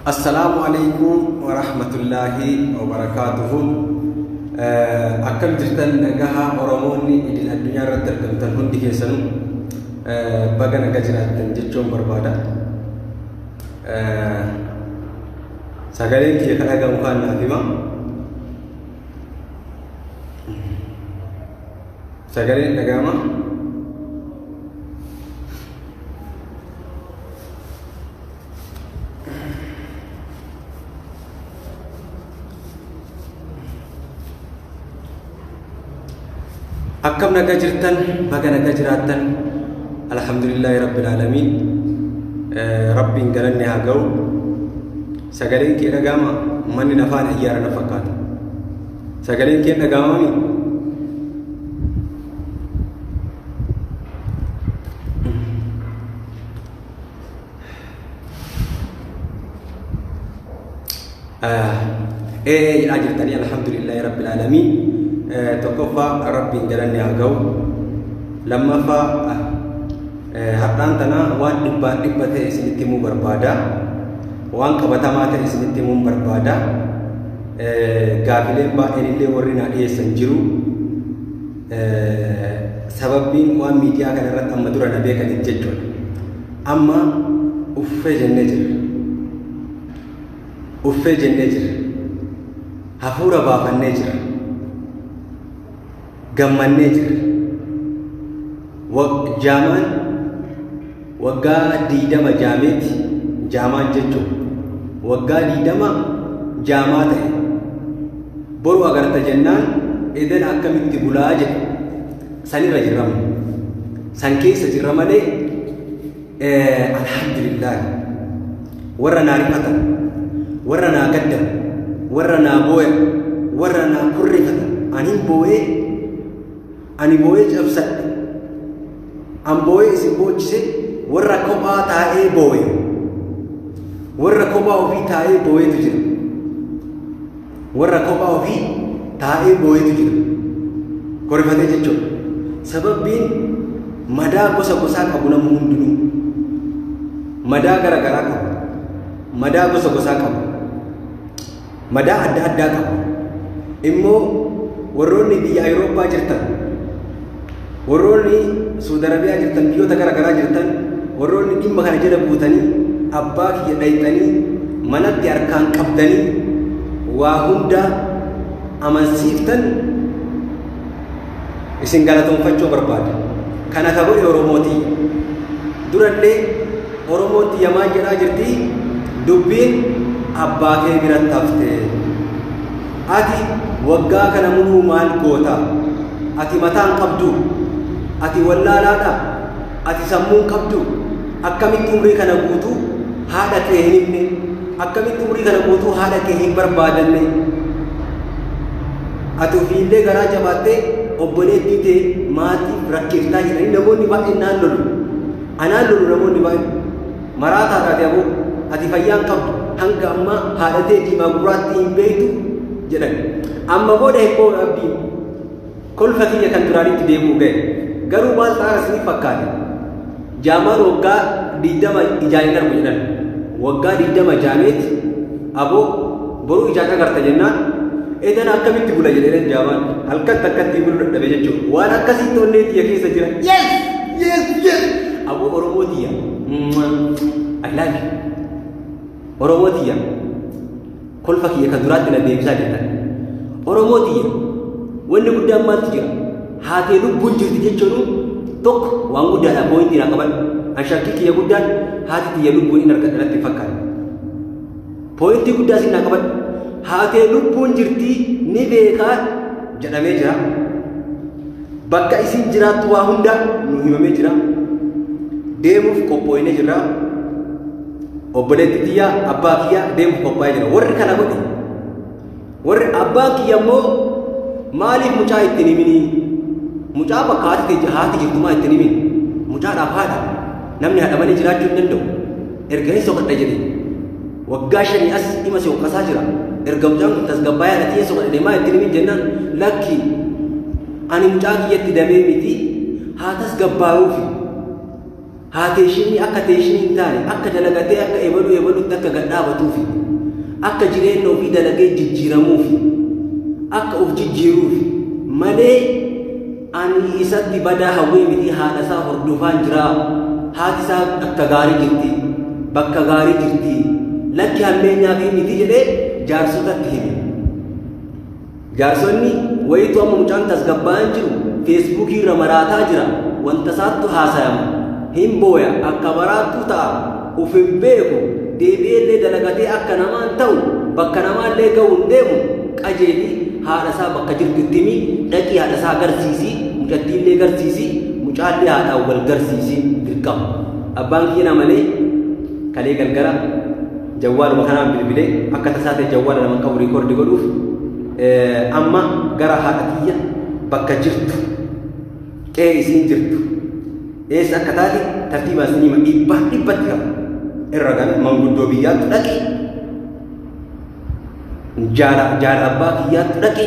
Assalaamu alaikum warahmatullaahi wabarakaatuhu. Akkam jirtan nagaha Oromoonni idil addunyaa irratti argamtan hundi keessanuu baga naga jiraattan jechuun barbaada. Sagaleen kiyya kan dhagahamu kaan naaf hima. Sagaleen dhagahama. Akkam nagaa jirtan baga nagaa jiraattan alhamdulillaahi rabbil aalamiin rabbiin galanni haa ga'u sagaleen kee dhaga'ama manni nafaan ayyaara na fakkaata sagaleen kee dhaga'amami Ee jedhaa jirtanii alhamdulillahi rabbil aalamiin. Tokkoffaa rabbiin galanni haa ga'u. Lammaffaa har'aan tana waan dhibbaan dhibba ta'e isinitti himuu barbaada. Waan qabatamaa ta'e isinitti himuun barbaada. Gaafileen baay'een illee warri naa dhiyeessan jiru. Sababbiin waan miidiyaa kana irratti amma dura na beekaniif jechuudha. Amma uffee jennee jirra. Uffee jennee jirra. Hafuura baafannee jirra. Gammannee jirra. Jaamaan waggaa 20 jaameeti jaamaan jechuun waggaa 20 jaamaa ta'e boru agarta jennaan edan akkamitti bulaa jedhe sanirra jirra san keessa jirra malee alhamdulillah warra naa rifatan warra naa gaddan warra naa booyan warra naa kurrifatan anin booyee ani booyee cabsadhe an booyee isin boochise warra kophaa taa'ee booye warra kophaa ofii taa'ee booyetu jira warra kophaa ofii taa'ee booyetu jira korifatee jechuudha sababbiin madaa gosa gosaa qabu namni hundinuu madaa gara garaa qabu madaa gosa gosaa qabu madaa adda addaa qabu immoo warroonni biyya Awurooppaa jirtan warroonni Suudi Arabiyaa jirtan biyyoota gara garaa jirtan warroonni dhimma kana jala buutanii abbaa kiyya dhayxanii manatti harkaan qabdanii waa hunda amansiiftan isin galatoonfachuu barbaada. Kana ka godhe Oromootii. Durallee Oromootti yamaan jedhaa jirti dubbiin abbaa kee biratti hafte. Ati waggaa kana muluu maal goota? Ati mataan qabdu? Ati wallaalaadha? Ati sammuun qabdu? Akkamitti umrii kana guutuu haadha kee hin himne? Akkamitti umrii kana guutuu haadha kee hin barbaadanne? Ati ofiillee garaa jabaattee obboleettii tee maatiif rakkiftaa jedhanii namoonni baay'een naan lolu. Anaan lolu namoonni baay'een. Maraataa taate aboo ati fayyaa hin qabdu hanga ammaa haadha tee diimaa gurraattii hin beektu jedhan. Amma booda hin boo'u abdiin. Kolfa kiyya kan duraanitti deebi'u ga'e. Garuu maal ta'aara isiniif fakkaate? Jaamaan waggaa 20 ijaan hin argu jedhan. Waggaa 20 jaameeti aboo boruu ijaan agarta jennaan edan akkamitti bula jedhee jaamaan halkan takkatti buluu dadhabe jechuudha. Waan akkasiitti onnee tiyya keessa jira. Yes! Yes! Yes! Aboo Oromoo tiyya. I love you. Oromoo tiyya. Kolfa kiyya kan duraatti na deebisaa jirtan. Oromoo tiyya. Wanni guddaan maaltu jira? Haatee lubbuun jirti jechuun tokko waan guddaadha poointii naa qaban. An shakkii kiyya guddaan haati tiyya lubbuun hin argadha natti hin fakkaanne. Poointii guddaa sin naa qaban. Haatee lubbuun jirti ni beekaa jedhamee jira. Bakka isin jiraattu waa hunda nu himamee jira. Deemuuf qophooyinee jirra. Obboleetti tiyya abbaa kiyya deemuuf qophaa'ee jira. Warri kana godhe warri abbaan kiyya immoo maaliif mucaa ittiin himinii? Mucaa bakka haati ta'e haati jirtu maa ittiin himin? Mucaadhaaf haadha. Namni haadha malee jiraachuu hin danda'u. Erga hin soqadha jedhe. Waggaa 5 as dhima si hoqqasaa jira. Erga mucaan kun tasgabbaa'ee haadha tiyya soqadha jedhe maa ittiin himin jennaan lakki ani mucaa kiyyatti damee miti haa tasgabbaa'uufi. Haa teeshinii akka teeshinii hin taane akka dalagatee akka ebaluu ebaluutti akka gad dhaabatuufi akka jireenya ofii dalagee jijjiiramuufi akka of jijjiiruufi malee ani isatti badaa hawwee miti. Haadha isaa hordofaan jira. Haati isaa akka gaarii jirti, bakka gaarii jirti, lakki hammeenyaa fi miti jedhee jaarsotatti hime. Jaarsonni wayitu amma mucaan tasgabbaa'aan jiru, Feesbuukii irra maraataa jira, wanta isaattu haasayama, hin booya, akka baraattuu ta'a, uf hin beeku, deebi'eellee dalagatee akka namaan ta'u bakka namaallee ga'u hin deemu, qajeelii haadha isaa bakka jirtu itti himi, dhaqii haadha isaa garsiisii, mucattiillee garsiisii, mucaallee haadhaan wal garsiisii dirqama. Abbaan kiyya na malee kalee galgala jawwaaluma kanaan bilbilee akka tasaa ta'e jawwaala nama qabu riikoordi godhuuf amma gara haadha tiyya bakka jirtu qe'ee isiin jirtu eessa akka taate tartiibaan isin hima. Dhibbaa dhibbatti qaba irra gala manguddoo biyyaattu dhaqe, jaala jaala abbaa kiyyaattu dhaqe,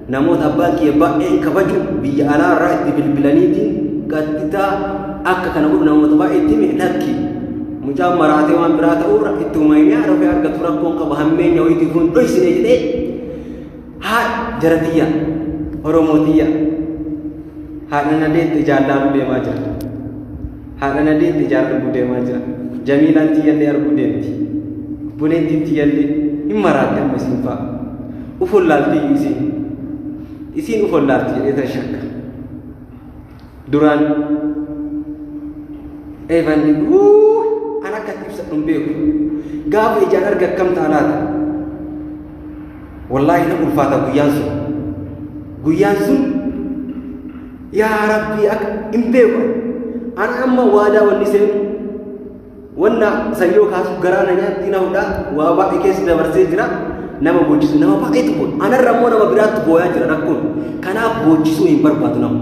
namoota abbaan kiyya baay'een kabaju biyya alaa irraa itti bilbilaniitiin qaxxitaa akka kana godhu namoota baay'ee itti hime. Lakki, mucaan maraatee waan biraa ta'uurra itti uumamee haadha ofii argatu rakkoon qaba, hammeenya wayiitiif hin dhoysine jedhee. Haadha jara tiyya, Oromoo tiyya, haadha na deette ijaan laaluu deemaa jira. Haadha na deette ijaan arguu deemaa jira. Jamiilaan tiyyallee arguu deemti. Obboleettiin tiyyallee hin maraatte amma isiin fa'a. Uf wallaaltiyyuu isiin. Isiin uf wallaalti jedhee tan shakka. Duraan eebanni an akka itti ibsadhu hin beeku. Gaafa ijaan arge akkam ta'a laata? Wallaahi na ulfaata guyyaan sun. Guyyaan sun yaa Rabbii akka hin beeku. Ana amma waadaa wanni seenu wanna sayyoo kaasu garaa na nyaatti na hudhaa waa baay'ee keessa dabarsee jira. Nama boochisu nama baay'eetu boo'a. Anarra immoo nama biraatti booyaa jira rakkoon. Kanaaf boochisuu hin barbaadu nama.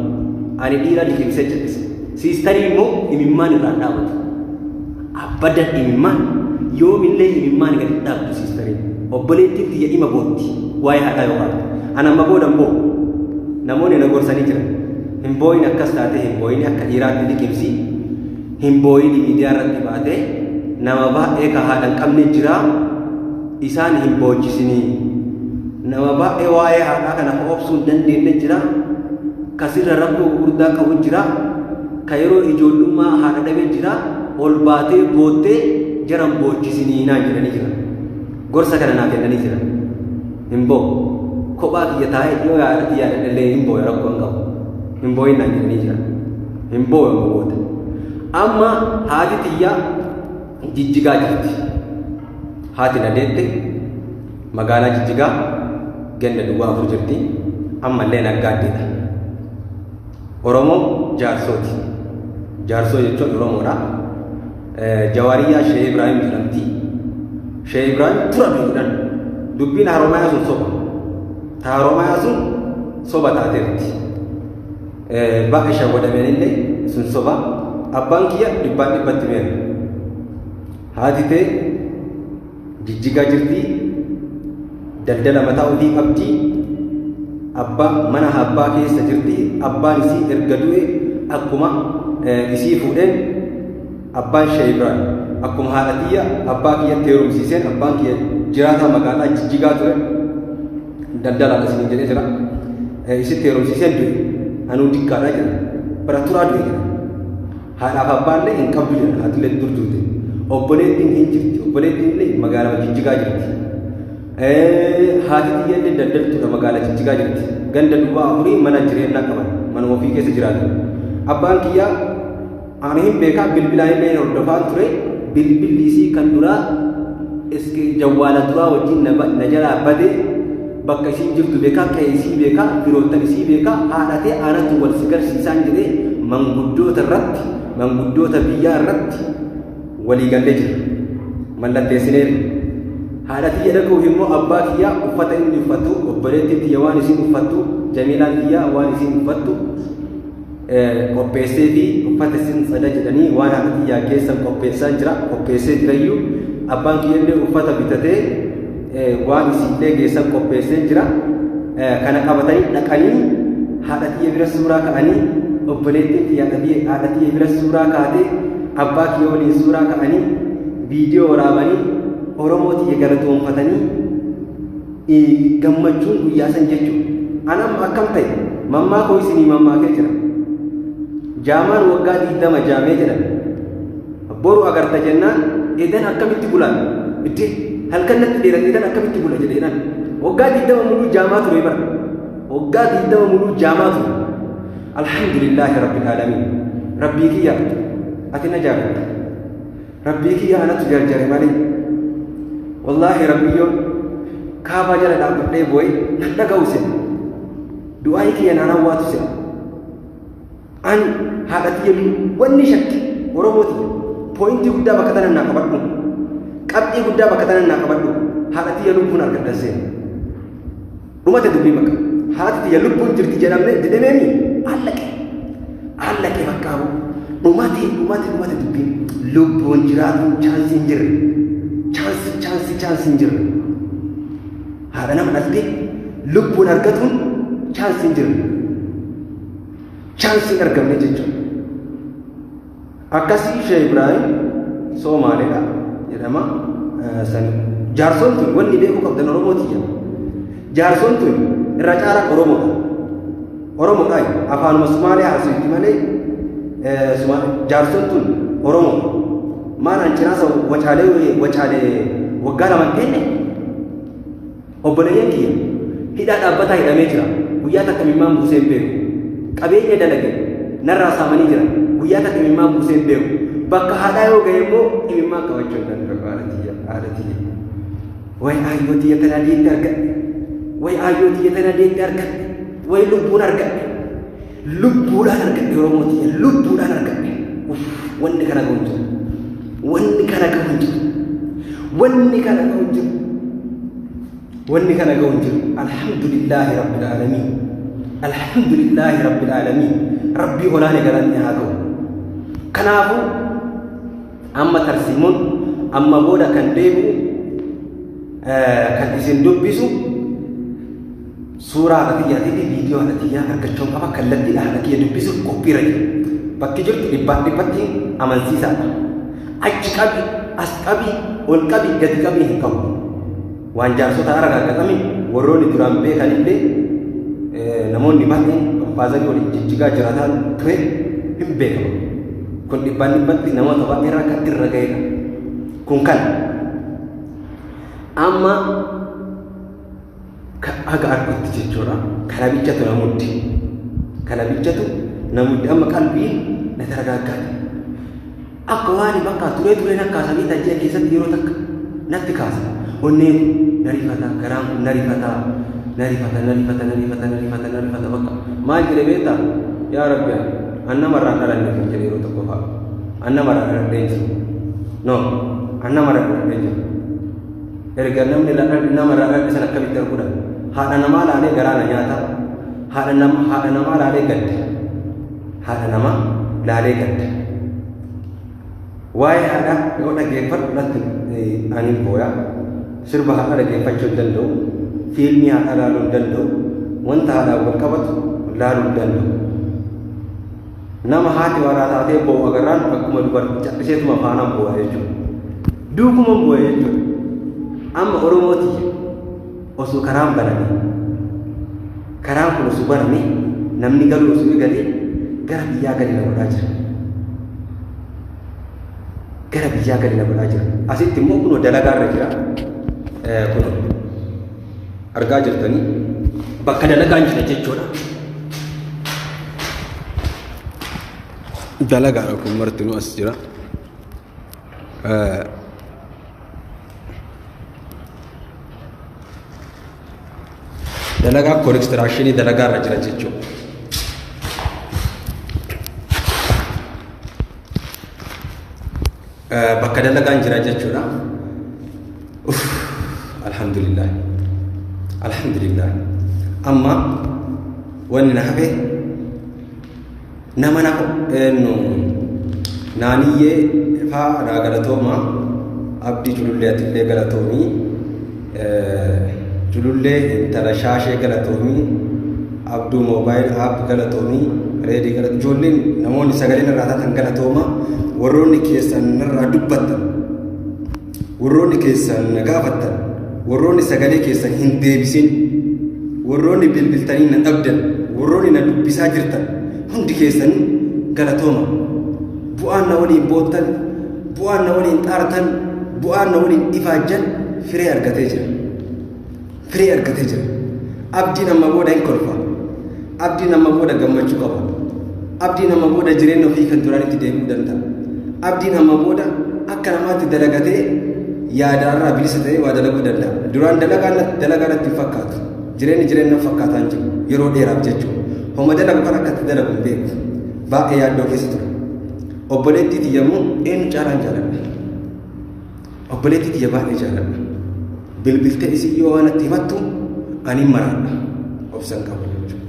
Ani dhiira liqimsee cal'isa. Siistarii immoo imimmaan irraan dhaabatu. Abadan imimmaan yoomillee imimmaan gadi dhaabdu siistariin. Obboleettiin tiyya dhima bootti waa'ee haadhaa yoo kaafte. Ani amma booda hin boo'u. Namoonni na gorsanii jiran. Hin boo'in, akkas taatee hin boo'in, akka dhiiraatti liqimsi. Hin boo'in, miidiyaa irratti baatee nama baay'ee ka haadha hin qabne jira, isaan hin boochisinii. Nama baay'ee waa'ee haadhaa kana obsuu hin dandeenye jira. Kasirra rakkoo gurguddaa qabu jira. Ka yeroo ijoollummaa haadha dhabe jira. Ol baatee boottee jaran boochisinii naan jedhanii jira. Gorsa kana naa kennanii jira. Hin boo'u. Kophaa kiyya taa'ee yoo yaadatti yaadadhallee hin boo'u, rakkoo hin qabu. Hin boo'in naan jedhanii jira. Hin boo'u amma booda. Amma haati tiyyaa Jijjigaa jirti. Haati na deette magaalaa Jijjigaa ganda duwwaa 4 jirti. Ammallee naggaaddeedha. Oromoo Jaarsooti. Jaarsoo jechuun Oromoodha. Jawaariyyaa Shee Ibraahim jedhamti. Shee Ibraahim tura jedhan. Dubbiin Haroomayaa sun soba. Ta Haroomayaa sun soba taateerti. Baay'ee shawwadameen illee sun soba. Abbaan kiyya dhibbaan dhibbatti meera. Haati tee Jijjigaa jirti. Daldala mataa ofii qabdi. Abbaa mana abbaa keessa jirti. Abbaan isii erga du'e akkuma isii fuudheen abbaan Shee Ibraahim akkuma haadha tiyya abbaa kiyyatti heerumsiiseen abbaan kiyya jiraataa magaalaa Jijjigaa ture. Daldalaadha isiniin jedhee jira. Isitti heerumsiiseen du'e. Anuu diqqaadha jedha. Bara turaa du'e jedha. Haadhaaf abbaallee hin qabdu jedha. Haatillee dur duute. Obboleettiin hin jirti. Obboleettiin illee magaalaa Jijjigaa jirti. Haati tiyya illee daldaltuudha, magaalaa Jijjigaa jirti. Ganda duwwaa 4 mana jireenyaa qaban. Manuma ofii keessa jiraatan. Abbaan kiyyaa ani hin beekaa, bilbilaan illee hordofaan ture. Bilbilli isii kan duraa jawwaala duraa wajjin na jalaa badee bakka isiin jirtu beekaa, qe'ee isii beekaa, firoottan isii beekaa, haadhatee anatu wal si garsiisaan jedhee manguddoota irratti, manguddoota biyyaa irratti walii gallee jira. Mallatteessineerra. Haadha tiyya dhaquuf immoo abbaa kiyyaa uffata inni uffatu, obboleettiin tiyya waan isiin uffattu, Jamiilaan tiyya waan isiin uffattu qopheessee fi uffata isin tsada jedhanii waan haadha tiyyaa geessan qopheessaan jira. Qopheessee jirayyuu abbaan kiyya illee uffata bitatee waan isiillee geessan qopheessee jira. Kana qabatanii dhaqanii haadha tiyya bira suuraa ka'anii, obboleettiin tiyya haadha tiyya bira suuraa kaatee Abbaa kiyya waliin suuraa ka'anii viidiyoo waraabanii Oromoo tiyya galatoonfatanii gammachuun guyyaa san jechuudha. Anam akkam ta'e mammaa koo isinii mammaakee jira. Jaamaan waggaa 20 jaamee jedhan. Boru agarta jennaan edan akkamitti bulan? Itti halkan natti dheerate edan akkamitti bula jedheenaan. Waggaa 20 muluu jaamaa ture bara. Waggaa 20 muluu jaamaa ture. Alhamdulillaahi rabbil aalamiin. Rabbii kiyya ati na jaalatta. Rabbii kiyya anatu jarjare malee. Wallaahi Rabbiyyoon kaabaa jala dhaabbadhee boo'e nan dhaga'u sin. Du'aa'ii kiyya naan hawwaatu sin. Ani haadha tiyya wanni shakke Oromoo tiyya pooyintii guddaa bakka tanan naa qabadhu. Qabxii guddaa bakka tanan naa qabadhu. Haadha tiyya lubbuun argadhan seen. Dhumate dubbii bakka. Haati tiyya lubbuun jirti jedhamne jedhameemi allaqe. Allaqe bakka abu. Dhumate dhumate dhumate dubbiin. Lubbuun jiraatuun chaansii hin jirre. Chaansii chaansii chaansii hin jirre. Haadha nama dhaltee lubbuun argatuun chaansii hin jirre. Chaansii hin argamne jechuudha. Akkasii Sheekh Ibraahim Soomaaleedha jedhama. Sani jaarsoon tun wanni beekuu qabdan Oromoo tiyya. Jaarsoon tun irra caalaan Oromoodha. Oromoodha afaanuma Sumaalee haasofti malee jaarsoon tun Oromoodha. Maal an cinaasa wacaalee wacaalee waggaa lama hin teenne obboleeyyan kiyya hidhaa dhaabbataa hidhamee jira. Guyyaa takka imimmaan buusee hin beeku. Qabeenya dalage narraa saamanii jira. Guyyaa takka imimmaan buusee hin beeku. Bakka haadhaa yoo ga'e immoo imimmaan qabachuu hin danda'u. Haadha tiyya haadha tiyya. Way aayyoo tiyya tana deetti argadhe. Way aayyoo tiyya tana deetti argadhe. Way lubbuun argadhe. Lubbuudhaan argadhe Oromoo tiyya lubbuudhaan argadhe. Uff wanni kana ga'u hin jiru. Wanni kana ga'u hin jiru. Wanni kana ga'u hin jiru. Wanni kana ga'u hin jiru. Alhamdulillaahi rabbil aalamiin. Alhamdulillaahi rabbil aalamiin. Rabbii olaane galanni haa ga'u. Kanaafuu amma tarsiimoon amma booda kan deebi'u kan isin dubbisu suuraa haadha tiyyaatii fi viidiyoo haadha tiyyaa argachuun qaba kallattiidha haadha kiyya dubbisuuf qophiirra jira. Bakki jirtu dhibbaan dhibbatti amansiisaadha. Achi qabi, as qabi, ol qabi, gadi qabi hin qabu. Waan jaarsota aragagatame warroonni duraan beekanillee namoonni baay'een faazarii waliin jijjigaa jiraataa ture hin beekamu. Kun dhibbaan dhibbatti namoota baay'ee irraa kan irra ga'edha. Kun kan amma haga argutti jechuudha. Kana bichatu na muddi. Kana bichatu na muddi. Amma qalbiin na taragaaggaate. Akka waan bakka turee turee na kaasanii tajji'a keessatti yeroo takka natti kaasa. Onneen kun na rifata, garaan kun na rifata, na rifata, na rifata, na rifata, na rifata, na rifata bakka. Maal jedhe beektaa? Yaa Rabbi an namarraan dhalanne kun jedhe yeroo tokko fa'a. An namarraa dhaladhee hin jiru. No, an namarraa dhaladhee hin jiru. Erga namni namarraa dhaladhe sana akkamitti arguudha? Haadha namaa laalee garaa na nyaata. Haadha namaa laalee gadda. Haadha namaa laalee gadda. Waa'ee haadhaa yoo dhaggeeffadhu natti ani booya. Sirba haadhaa dhaggeeffachuu hin danda'u. Fiilmii haadhaa laaluu hin danda'u. Wanta haadhaan wal qabatu laaluu hin danda'u. Nama haati warraa taatee boo'u agarraan akkuma dubartii calliseetuma faanaan boo'a jechuudha. Duukuma boo'a jechuudha. Amma Oromoo tiyya osoo karaan baname karaan kun osoo baname namni galuu osoo eegalee gara biyyaa gadi na godhaa jira. Gara biyyaa gadi na godhaa jira. Asitti immoo kunoo dalagaa irra jira. Kunoo argaa jirtanii bakka dalagaan jira jechuudha. Dalagaadha kun martinuu as jira. Dalagaa konistiraakshinii dalagaa irra jira jechuudha. Bakka dalagaan jira jechuudha. Alhamdulillah. Alhamdulillah. Amma wanni na hafe nama na naaniyyee faa naa galatooma. Abdii Culullee atillee galatoomii. Culullee intala shaashee galatoomii. Abduu moobaayil app galatoomii. Reedii galata ijoolleen namoonni sagaleen irraa taatan galatooma. Warroonni keessan irraa dubbattan, warroonni keessan na gaafattan, warroonni sagalee keessan hin deebisin, warroonni bilbiltanii na dhabdan, warroonni na dubbisaa jirtan hundi keessan galatooma. Bu'aan na waliin boottan, bu'aan na waliin xaartan, bu'aan na waliin ifaajjan firee argatee jira. Firee argatee jira. Abdiin amma booda hin kolfa. Abdiin amma booda gammachuu qaba. Abdiin amma booda jireenya ofii kan duraanitti deebi'uu danda'a. Abdiin amma booda akka namaatti dalagatee yaadaarraa bilisa ta'ee waa dalaguu danda'a. Duraan dalagaa natti hin fakkaatu. Jireenyi jireenya fakkaataa hin jiru yeroo dheeraaf jechuudha. Homa dalagu kan akka itti dalagu hin beeku. Baay'ee yaaddoo keessa ture. Obboleettii tiyya immoo eenyu caalaan jaaladha. Obboleettii tiyya baay'ee jaaladha. Bilbiltee isii yoo waan natti himattu ani maraadha. Obsan qabu jechuudha.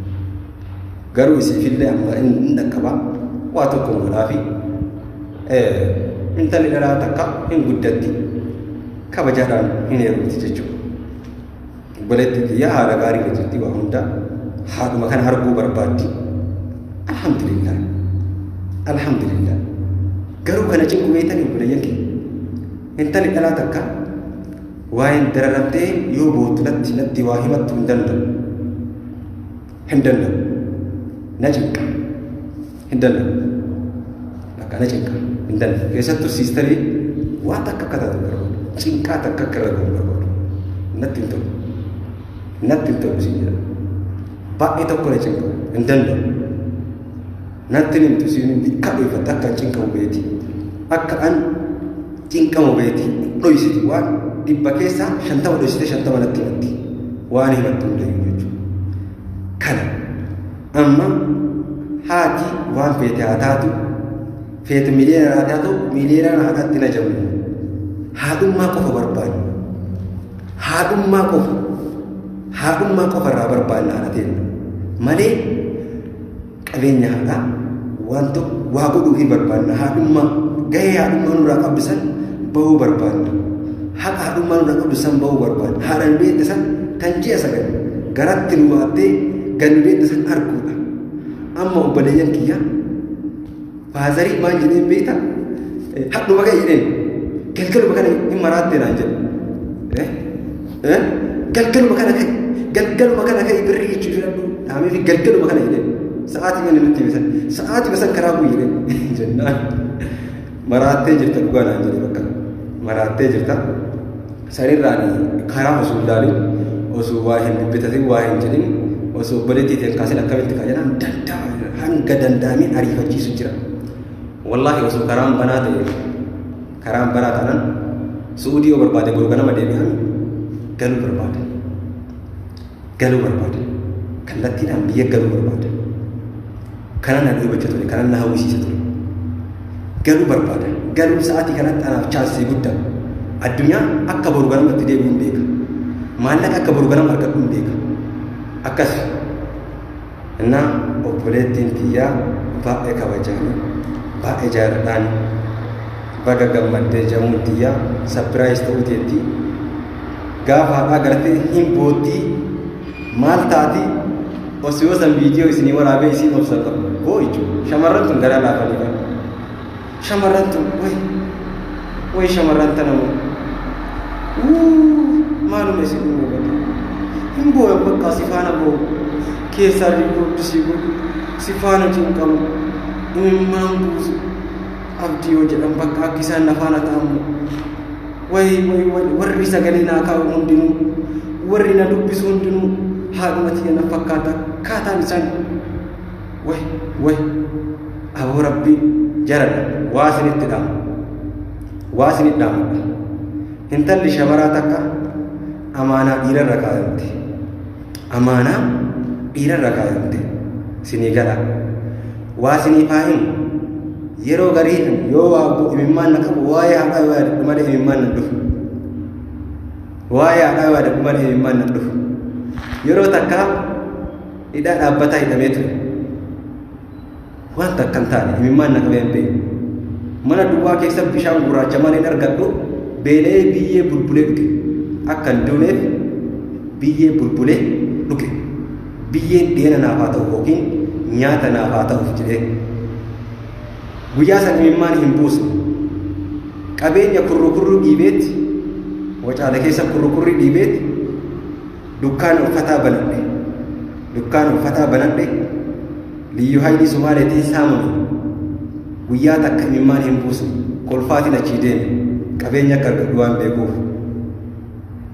Garuu isiifillee amma hin dhaqqabaa waa tokko godhaafi intalli dhalaa takka hin guddatti kabajaadhaan hin heerumti jechuudha. Obboleettii tiyya haala gaarii irra jirti waa hunda haadhuma kana arguu barbaaddi. Alhamdulillah. Alhamdulillah. Garuu kana cinqu beektanii obboleeyyan kee. Intalli dhalaa takka waa'een dararamtee yoo boottu natti waa himattu hin danda'u. Hin danda'u. Na cinqa. Hin danda'u. Bakka na cinqa. Hin danda'u. Keessattuu siistarii waa takka akka taatu barbaadu. Cinqaa takka akka irra gahu barbaadu. Natti hin tolu. Natti hin tolu siin jedha. Baay'ee tokko na cinqa. Hin danda'u. Natti himtu siin akka dhoyfatte akka an cinqamu beeti. Akka an cinqamu beeti. Dhoysiti waan 100 keessaa 50 dhoysite 50 natti himatti. Waan himattu hundayyuu jechuudha. Kana amma haati waan feete haa taatu, feete miliyoona haa taatu, miliyoonaan haadhaatti na jabu. Haadhummaa qofa barbaanna. Haadhummaa qofa. Haadhummaa qofa irraa barbaanna haadha teenna. Malee qabeenya haadhaa waan tokko waa godhuu hin barbaanna. Haadhummaa gahee haadhummaa nurraa qabdu san bahuu barbaanna. Haqa haadhummaa nurraa qabdu san bahuu barbaanna. Haadha nu deette san tan ji'a 9 garatti nu baattee gad nu deette san arguudha. Amma obboleeyyan kiyya faazarii maal jedheen beektaa? Hadhuma ka'e jedheen galgaluma kana hin maraattee naan jedhe. Galgaluma kana ka'e galgaluma kana ka'e birrii jechuu filadhu dhaamee fi galgaluma kana jedheen. Sa'aatii mana nutti hime san sa'aatii san karaa bu'u jedheen jennaan maraattee jirta dhugaa naan jedhe bakka maraattee jirta. Sanirraan karaa osoo hin ilaalin osoo waa hin bibbitatin waa hin jedhin osoo obboleettii ta'een kaasin akkamitti kaa jedhaan danda'a hanga danda'ameen ariifachiisu jira. Wallaahi osoo karaan banaa ta'e karaan banaa taanaan Su'uudii yoo barbaade boru ganama deebi'an galuu barbaada. Galuu barbaada. Kallattiidhaan biyya galuu barbaada. Kanan na dhiibacha ture, kanan na hawwisiisa ture. Galuu barbaada. Galuun sa'aatii kanatti anaaf chaansii guddaa. Addunyaa akka boru ganamatti deebi'u hin beeka. Maallaqa akka boru ganama argadhu hin beeka. Akkas. Innaa obboleettiin tiyyaa baay'ee kabajaanii, baay'ee jaaladhaani. Baga gammaddee jamuun tiyyaa surprise ta'uu teetti. Gaafa haadhaa gartee hin boottii maal taati osoo yoo san viidiyoo isinii waraabee isiin obsa qabu. Boo jechuudha. Shamarran tun garaa laafanii bara. Shamarran tun way way shamarran tana moo. Maaluma isin dhumuu bakka. Hin booyan bakka si faana boo'u. Keessaa riikoordi si godhu. Si faana cinqamu. Imimmaan buusu. Abdii yoo jedhan bakka akka isaan na faana ta'an moo. Way way way warri sagalee naa kaa'u hundinuu warri na dubbisu hundinuu haadhuma tiyya na fakkaata akkaataan isaan way way aboo rabbi jaradha waa isinitti dhaamu waa isinitti dhaamadha intalli shamaraa takka amaanaa dhiirarra kaayamte amaanaa dhiirarra kaayamte sinii gala waa isiniif haa himu yeroo garii yoo waa imimmaan na qabu waa'ee haadhaa yoo yaadadhu malee imimmaan na dhufu waa'ee haadhaa yoo yaadadhu malee imimmaan na dhufu yeroo takka hidhaa dhaabbataa hidhamee ture waan takka hin taane imimmaan na qabee hin beeku mana duwwaa keessa bishaan gurraacha malee hin argadhu beela'ee biyyee bulbulee dhuge akka hin duuneef biyyee bulbulee dhuge biyyeen dheena naaf haa ta'u yookiin Nyaata naaf haa ta'uuf jedhee. Guyyaa san imimmaan hin buusne. Qabeenya kurrukurruu dhiibeetti, wacaala keessa kurrukurrii dhiibeetti dukkaana uffataa banadhe. Dukkaana uffataa banadhe liyyuu haayilii Somaaleetiin saamame. Guyyaa takka imimmaan hin buusne. Kolfaatiin achii deeme. Qabeenya akka argadhu waan beekuuf.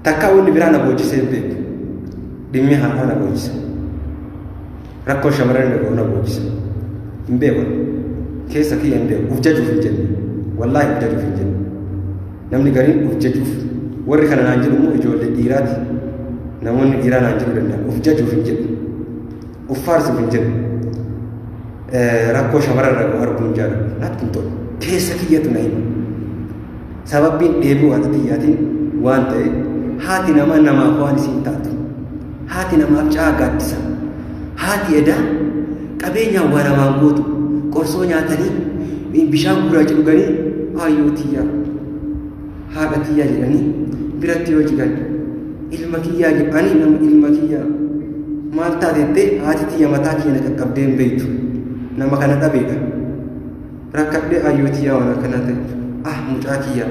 Takkaa wanni biraa na boochisee hin beeku. Dhimmi haadhaa na boocisa. Rakkoo shamarran dhaga'u na boocisa. Hin beeku. Keessa kiyya hin beeku. Uf jajuuf hin jenne. Wallaahi uf jajuuf hin jenne. Namni gariin uf jajuuf warri kana naan jedhu immoo ijoollee dhiiraati. Namoonni dhiiraa naan jedhuu danda'an. Uf jajuuf hin jedhu. Uf faarsuuf hin jedhu. Rakkoo shamarran dhaga'u arguu hin jaalladhu. Natti hin tolu. Keessa kiyyatu na hima. Sababbiin dheebuu haadha tiyyaatiin waan ta'e haati namaa namaaf waan isiin taatu. Haati namaaf caa gaaddisa. Haati edaa qabeenyaan waa namaan gootu. Qorsoo nyaatanii bishaan gurraacha dhuganii ayyoo tiyyaa haadha tiyyaa jedhanii biratti yoo jigan ilma kiyyaa jedhanii nama ilma kiyyaa maal taatettee haati tiyya mataa kiyya na qaqqabdee hin beektu. Nama kana dhabeedha. Rakkadhee ayyoo tiyyaa waan akkanaa ta'e ah mucaa kiyyaa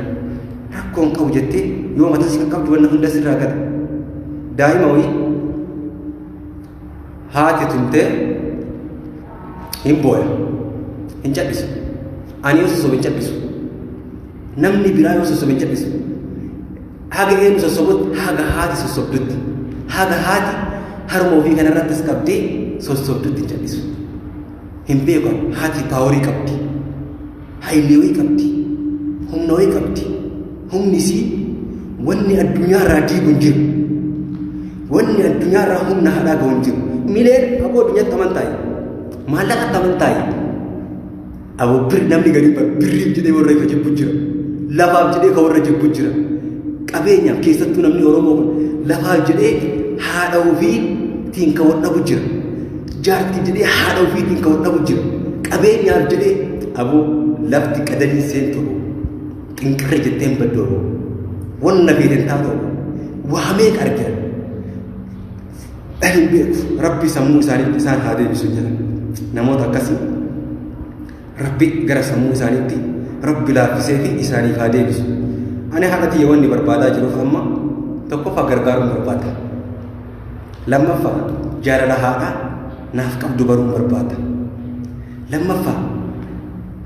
rakkoon qabu jettee yoo mataa si qaqqabdu wanna hunda sirraa gata. Daa'ima wayii haati tumtee hin booya hin callisu. Ani yoo sossobe hin callisu. Namni biraa yoo sossobe hin callisu. Haga eenyu sossobutti haga haati sossobdutti haga haati harma ofii kanarrattis qabdee sossobdutti hin callisu. Hin beekan haati paaworii qabdi. Hayilee wayii qabdi. Humna wayii qabdi. Humni isii wanni addunyaa irraa diigu hin jiru. Wanni addunyaa irraa humna haadhaa gahu hin jiru. Mileen aboo addunyaatti amantaayi. Maallaqatti amantaayi. Aboo bir namni gadi birriif jedhee warra ka jibbu jira. Lafaaf jedhee ka warra jibbu jira. Qabeenyaaf keessattuu namni Oromoo kun lafaaf jedhee haadha ofiitiin ka wal dhabu jira. Jaartii jedhee haadha ofiitiin ka wal dhabu jira. Qabeenyaaf jedhee aboo lafti qadalii seentu aboo. Xinqirri jettee hin baddu aboo. Wanna feeten taatu aboo. Waa meeqa argina. Hin beeku. Rabbi sammuu isaaniitti isaan haa deebisu jedha. Namoota akkasii Rabbi gara sammuu isaaniitti Rabbi laaffisee fi isaaniif haa deebisu. Ani haadha tiyya wanni barbaadaa jiruuf amma tokkoffaa gargaaruun barbaada. Lammaffaa jaalala haadhaa naaf qabdu baruun barbaada. Lammaffaa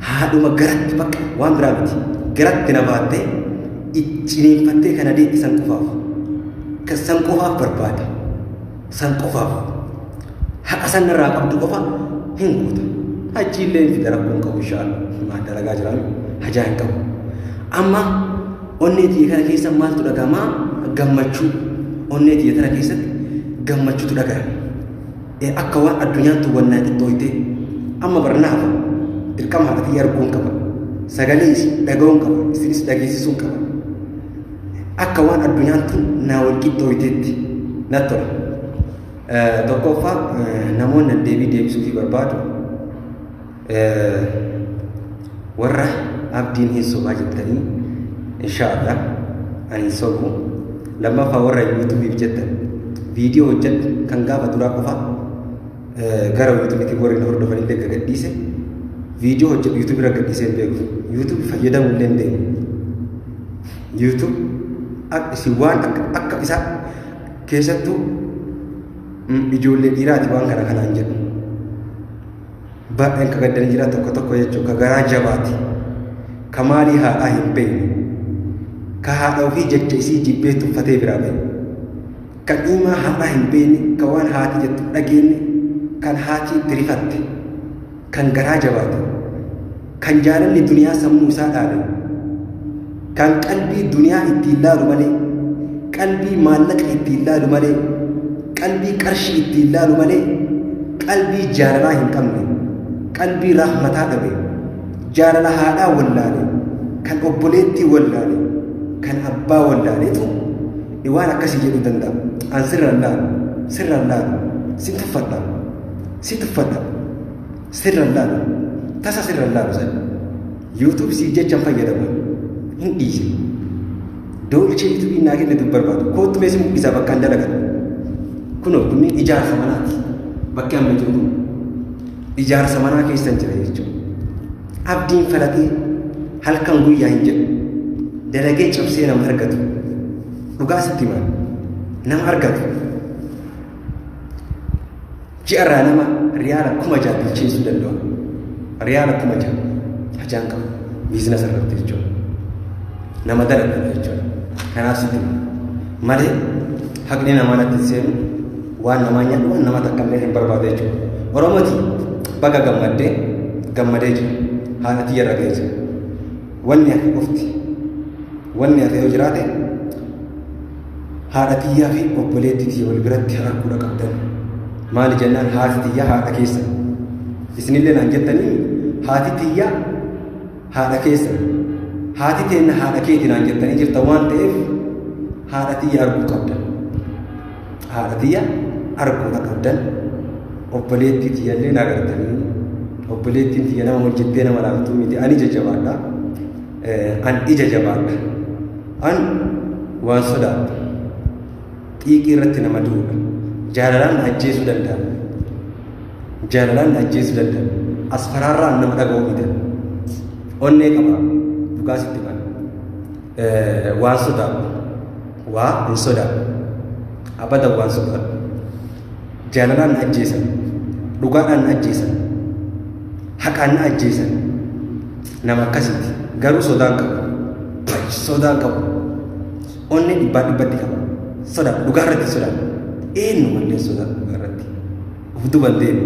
haadhuma garatti bakka waan biraa miti. Garatti na baattee ciniinfattee kana deetti san qofaaf. Kan san qofaaf barbaada. San qofaaf. Haqa san narraa qabdu qofa hin guuta. Hajji illee hin fida rakkoon qabu inshaallah. Maal dalagaa jiraami hajaa hin qabu. Amma onnee tiyya kana keessa maaltu dhaga'ama? Gammachuu. Onnee tiyya tana keessatti gammachuutu dhaga'ama. Akka waan addunyaan tun wannaa qixxooytee amma barna hafa. Dirqama haadha tiyya arguun qaba. Sagalee isii dhaga'uun qaba. Isinis dhageessisuun qaba. Akka waan addunyaan tun naa wal qixxooyteetti natti tola. Tokkoffaa namoonni deebii deebisuufii barbaadu warra abdiin hin sobaa jettanii inshaallah ani hin sobu. Lammaffaa warra yuutuubiif jettan viidiyoo hojjedhu kan gaafa duraa qofa gara yuutuubiitti warri na hordofan illee gadhiise viidiyoo hojjedhu yuutuubii irra gadhiisee hin beeku. Yuutuubii fayyadamuu illee hin beeku. Yuutuub isin waan akka isaa keessattuu ijoollee dhiiraati waan kana kanaan jedhu. Baay'een ka gaddanii jira tokko tokko jechuun ka garaa jabaati. Ka maalii haadhaa hin beekne. Ka haadha ofii jecha isii jibbee tuffatee biraa bahe. Kan dhiimaa haadhaa hin beekne, ka waan haati jettu dhageenye, kan haati itti rifatte, kan garaa jabaate, kan jaalalli duniyaa sammuu isaa dhaabe, kan qalbii duniyaa ittiin laalu malee, qalbii maallaqa ittiin laalu malee, qalbii qarshii ittiin laalu malee, qalbii jaalalaa hin qabne, qalbii rahmataa dhabe, jaalala haadhaa wallaale, kan obboleettii wallaale, kan abbaa wallaaleetu waan akkasii jedhuu danda'a. An sirraan laalu, sirraan laalu, si tuffadha, si tuffadha, sirraan laalu, tasa sirraan laalu sana. YouTube siif jecha hin fayyadamu. Hin dhiise. Doolchee YouTube naa kennitu barbaadu. Koottu mee si mul'isaa bakka an dalagan. Kunoo kunniin ijaarsa manaati. Bakki amma jiru kun. Ijaarsa manaa keessan jira jechuudha. Abdiin falatee halkan guyyaa hin jedhu. Dalagee cabsee nama argatu. Dhugaa sitti himan. Nama argatu. Ji'arraa nama riyaala 6,000 bilcheessuu danda'u. Riyaala 6,000 hajaan qabu. Biizinasa irratti jechuudha. Nama dalagu jechuudha. Kanaaf sitti hima. Malee haqni namaa natti hin seenu waan namaa nyaadhu waan nama takka illee hin barbaadu jechuudha. Oromooti baga gammaddee gammadee jira. Haadha tiyya irra ga'ee jira. Wanni hafe qofti wanni hafe yoo jiraate haadha tiyyaa fi obboleettii tiyya wal biratti arguudha qabdan. Maali jennaan haati tiyya haadha keessa. Isinillee naan jettanii haati tiyya haadha keessa. Haati teenna haadha keeti naan jettanii jirta waan ta'eef haadha tiyya arguu qabdan. Haadha tiyya arguudha qabdan. Obboleettii tiyyallee na agartanii. Obboleettiin tiyya nama hojjettee nama laaltuu miti. Ani ija jabaadha. An ija jabaadha. An waan sodaadha. Xiiqii irratti nama du'uudha. Jaalalaan na ajjeesuu danda'a. Jaalalaan na ajjeesuu danda'a. Asfaraarraan nama dhaga'uu miti. Onnee qaba. Dhugaa sitti hima. Waan sodaadhu. Waa hin sodaadhu. Abadan waan sodaadhu. Jaalalaan na ajjeesan. Dhugaadhaan na ajjeesan. Haqaan na ajjeesan. Nama akkasiiti. Garuu sodaan qabu. Sodaan qabu. Onnee dhibbaa dhibbatti qaba. Sodaadhu. Dhugaa irratti sodaadhu. Eenyu mallee sodaadhu dhugaa irratti. Of duba hin deemu.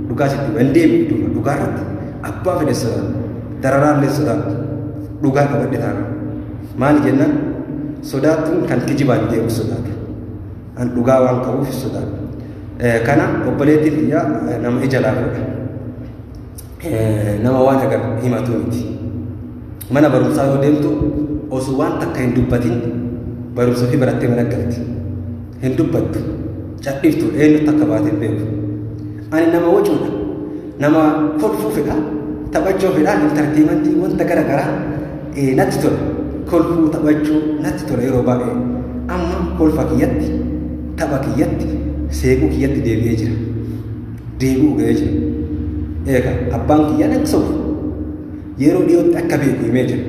Dhugaa sitti hima. Hin deemu duuba dhugaa irratti. Abbaa fedhe sodaadhu. Dararaa illee sodaadhu. Dhugaa qabadhe taana. Maali jennaan sodaattuun kan kijibaan deemu sodaata. An dhugaa waan qabuuf sodaadhu. Kana obboleettiin tiyya nama ija laafuudha. Nama waan agar himatu miti. Mana barumsaa yoo deemtu osoo waan takka hin dubbatin barumsa ofii barattee mana galti. Hin dubbattu. Cadhiftu eenyutti akka baate hin beeku. Ani nama wacuudha. Nama kolfuu fedha. Taphachuu fedha. Intarteemantii wanta gara garaa natti tola. Kolfuu taphachuu natti tola yeroo baay'ee. Amma kolfa kiyyatti tapha kiyyatti seequu kiyyatti deebi'ee jira. Deebi'uu ga'ee jira. Eega abbaan kiyya nan sobu. Yeroo dhiyootti akka beeku himee jira.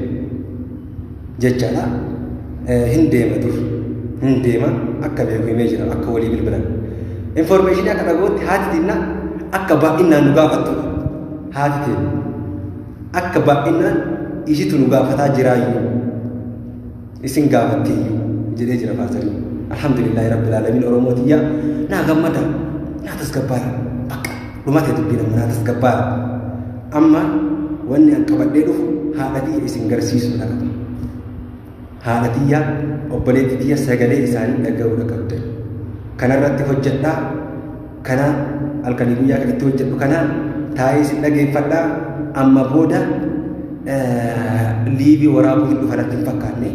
Jechaadha. Hin deema dur. Hin deema akka beeku himee jira akka walii bilbilan. Informeeshinii akka dhaga'utti haati teenna akka baay'inaan nu gaafattudha. Haati teenna akka baay'inaan isitu nu gaafataa jiraayyuu. Isin gaafattiyyuu jedhee jira faasariin. Alhamdulillahi rabbil alamin Oromoo tiyya naa gammada naa tasgabbaara bakka dhumate dubbiin amma naa tasgabbaara. Amma wanni an qabadhee dhufu haadha tiyya isin garsiisuudha qaba. Haadha tiyya obboleettii tiyya sagalee isaanii dhaga'uudha qabdan. Kanarratti hojjedhaa kana halkanii guyyaa kan itti hojjedhu kana taa'ee isin dhageeffadhaa amma booda liivii waraabuu hin dhufa natti hin fakkaanne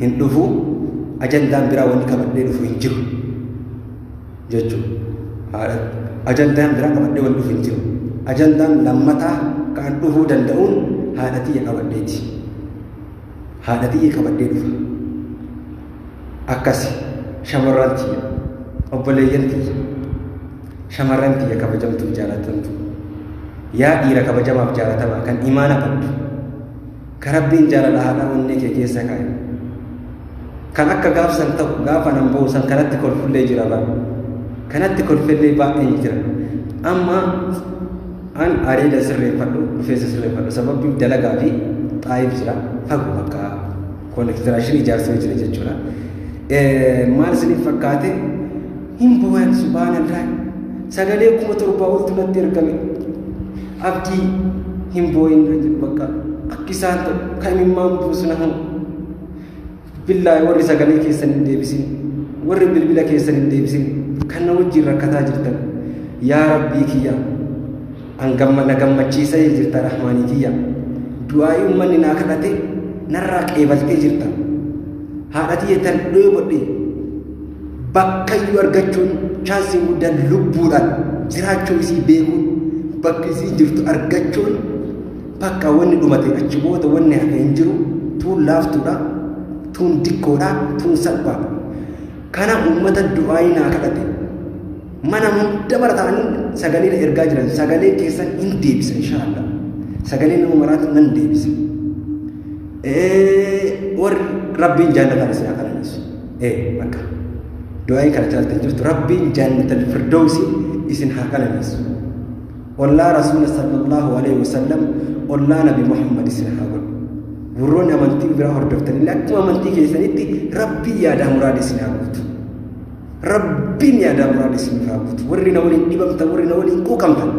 hin dhufu ajandaan biraa wanni qabadhee dhufu hin jiru jechuudha. Ajandaan biraa qabadhee wanni dhufu hin jiru. Ajandaan lammataa kan dhufuu danda'uun haadha tiyya qabadheeti. Haadha tiyya qabadhee dhufa. Akkasi shamarran tiyya obboleeyyan tiyya shamarran tiyya kabajamtuuf jaalatamtu. Yaa dhiira kabajamaaf jaalatamaa kan imaana qabdu ka rabbiin jaalala haadhaa onnee kee keessa kaa'e kan akka gaafsan ta'u gaafa nan ba'u san kanatti kolfullee jira bara kanatti kolfellee baay'een jira. Amma an areeda sirreeffadhu rifeensa sirreeffadhu sababbi dalagaa fi xaayif jira fagoo bakka koonistiraashinii ijaarsa jira jechuudha. Maal isiniif fakkaate hin bu'an subhaanallah sagalee 7,000 oltu natti ergame. Abdii hin boo'in naan jedhu bakka akki isaan ta'u kan imimmaan buusu na hoo. Billaahi warri sagalee keessan hin deebisin warri bilbila keessan hin deebisin kan na wajjin rakkataa jirtan yaa rabbii kiyya an gamma na gammachiisee jirta rahmaanii kiyya du'aa'ii ummanni naa kadhate narraa qeebaltee jirta haadha tiyya tan dheebodhe bakkayyuu argachuun chaansiin guddaan lubbuudhaan jiraachuu isii beekuun bakka isii jirtu argachuun bakka wanni dhumate achi booda wanni hafe hin jiru tuun laaftuudha tuun dikkoodha tuun salphaadha. Kana uummata du'aayii naa kadhate Mana hunda mara ta'anii sagalee na ergaa jiran sagalee keessan hin deebisa inshaallah. Sagalee nama maraatu nan deebisa. Warri Rabbiin jaallataan isin haa qananiisu. Bakka du'aa'ii kana caaltan jirtu Rabbiin jannatal firdawsi isin haa qananiisu. Ollaa Rasuula sallallahu alaihi wasallam, ollaa Nabi Muhammad isin haa godhu. Warroonni amantii biraa hordoftanillee akkuma amantii keessanitti Rabbiin yaadaa muraada isin haa guutu. Rabbiin yaadaa muraada isin haa guutu. Warri na waliin dhibamtan, warri na waliin quuqamtan,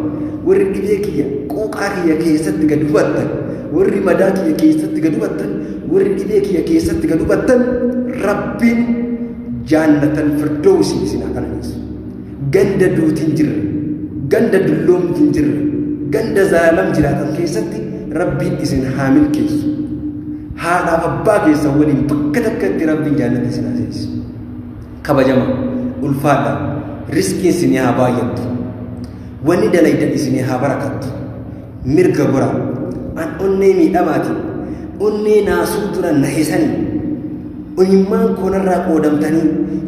warri dhibee kiyya quuqaa kiyya keessatti gad hubattan, warri madaa kiyya keessatti gad hubattan, warri dhibee kiyya keessatti gad hubattan, Rabbiin jaannatan firdawsi isin haa qananiisu. Ganda duutiin jirre, ganda dulloomtiin jirre, ganda zaalam jiraatan keessatti Rabbiin isin haa milkeessu. Haadhaaf abbaa keessan waliin bakka takkatti Rabbiin jaannata isin haa seensisu. Kabajama, ulfaadha, riskiin isinii haa baay'attu. Wanni dalaydan isinii haa barakattu. Mirga gora. An onnee miidhamaati. Onnee naasuu dura na hisanii. Imimmaan koonarraa qoodamtanii,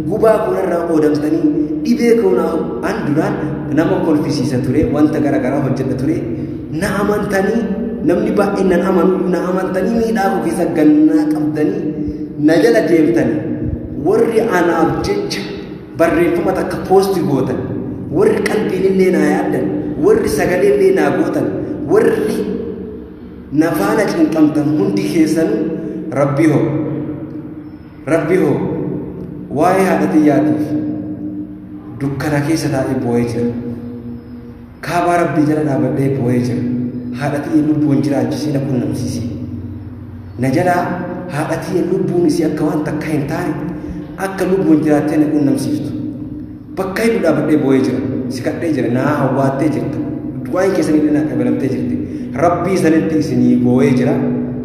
gubaa koonarraa qoodamtanii, dhibee koonaa an duraan nama kolfisiisa ture, wanta gara garaa hojjedha ture, na amantanii, namni baay'een nan amanu, na amantanii miidhaa koo keessa gannaa qabdanii na jala deemtanii, warri anaaf jecha barreeffama takka poosti gootan, warri qalbiin illee naa yaaddan, warri sagalee illee naa gootan, warri na faana cinqamtan hundi keessanuu Rabbi hoo, Rabbi hoo, waa'ee haadha xiyyaatiif dukkana keessa taa'ee boo'ee jira. Kaabaa Rabbii jala dhaabadhee boo'ee jira. Haadha xiyya lubbuun jiraachisee na qunnamsiisee. Na jalaa haadha xiyya lubbuun isii akka waan takka hin taane akka lubbuun jiraattee na qunnamsiiftu. Bakka hedduu dhaabadhee boo'ee jira. Si kadhee jira. Naa hawwaattee jirta. Du'aan keessan illee naa qabalamtee jirti. Rabbii sanitti isinii boo'ee jira.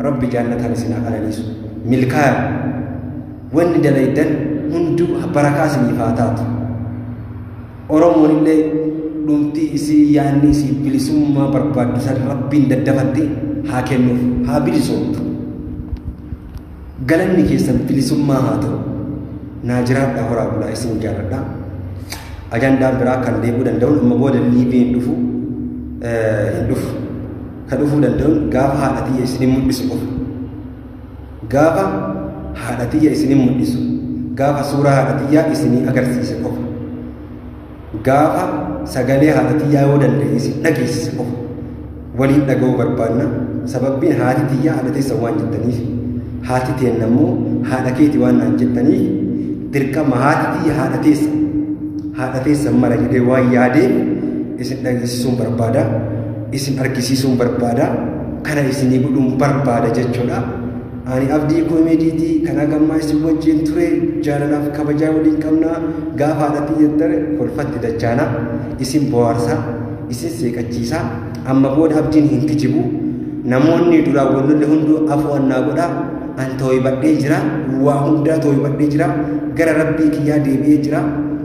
Rabbi jaallataan isin haa qananiisu. Milkaaya. Wanni dalaydan hunduu barakaa isiniif haa taatu. Oromoon illee dhumtii isii yaadni isii bilisummaa barbaaddu san Rabbiin daddafatte haa kennuuf, haa bilisoomtu. Galanni keessan bilisummaa haa ta'u. Naa jiraadhaa, horaa bulaa, isin jaaladha. Ajandaan biraa kan deebi'uu danda'uun amma booda liivii hin dhufu, hin dhufu. Kan dhufuu danda'uun gaafa haadha tiyya isinin mul'isu qofa. Gaafa haadha tiyya isinin mul'isu, gaafa suuraa haadha tiyyaa isinii agarsiise qofa. Gaafa sagalee haadha tiyyaa yoo danda'e isin dhageessise qofa. Waliin dhaga'uu barbaanna. Sababbiin haati tiyyaa haadha teessan waan jettaniif, haati teenna immoo haadha keeti waan naan jettaniif, dirqama haati tiyya haadha teessan. Haadha teessan mara jedhee waan yaadeef isin dhageessisuun barbaada. Isin argisiisuun barbaada. Kana isinii godhuun barbaada jechuudha. Ani Abdii Koomeediitii kan hagammaa isin wajjin ture, jaalalaaf kabajaa waliin qabna. Gaafa haadha tiyya tare kolfatti dachaana. Isin bohaarsaa, isin seeqachiisaa. Amma booda Abdiin hin kijibu. Namoonni duraan wal lolle hunduu afoo annaa godha. An tooybadhee jira. Waa hundaa tooybadhee jira. Gara Rabbii kiyyaa deebi'ee jira.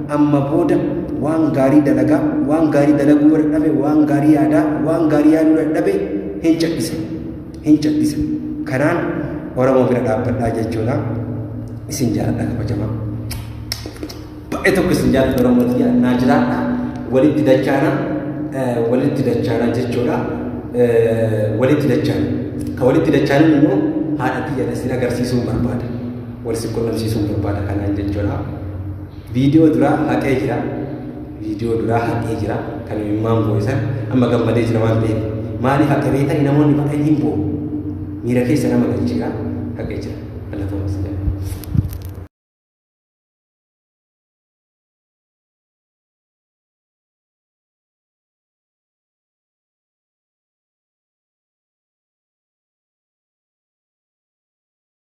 Amma booda waan gaarii dalagaa, waan gaarii dalaguu dadhabe, waan gaarii yaadaa, waan gaarii yaaduu dadhabe hin cadhisa. Hin cadhisa. Kanaan Oromoo bira dhaabbadhaa jechuudha. Isin jaaladha, kabajamaa. Baay'ee tokko isin jaaladha, Oromoo tiyya, naa jiraadha. Walitti dachaana, walitti dachaana jechuudha. Walitti dachaana. Ka walitti dachaanin immoo haadha tiyya isin agarsiisuun barbaada. Wal isin qunnamsiisuun barbaada kanaan jechuudha. Viidiyoo duraa haqee jira. Viidiyoo duraa haqee jira. Kan imimmaan boo'isan amma gammadee jira waan ta'eef. Maaliif haqe beektanii? Namoonni baay'een hin boo'u. Miira keessa nama galcheera, haqee jira. Galatooma, isin jaalladha.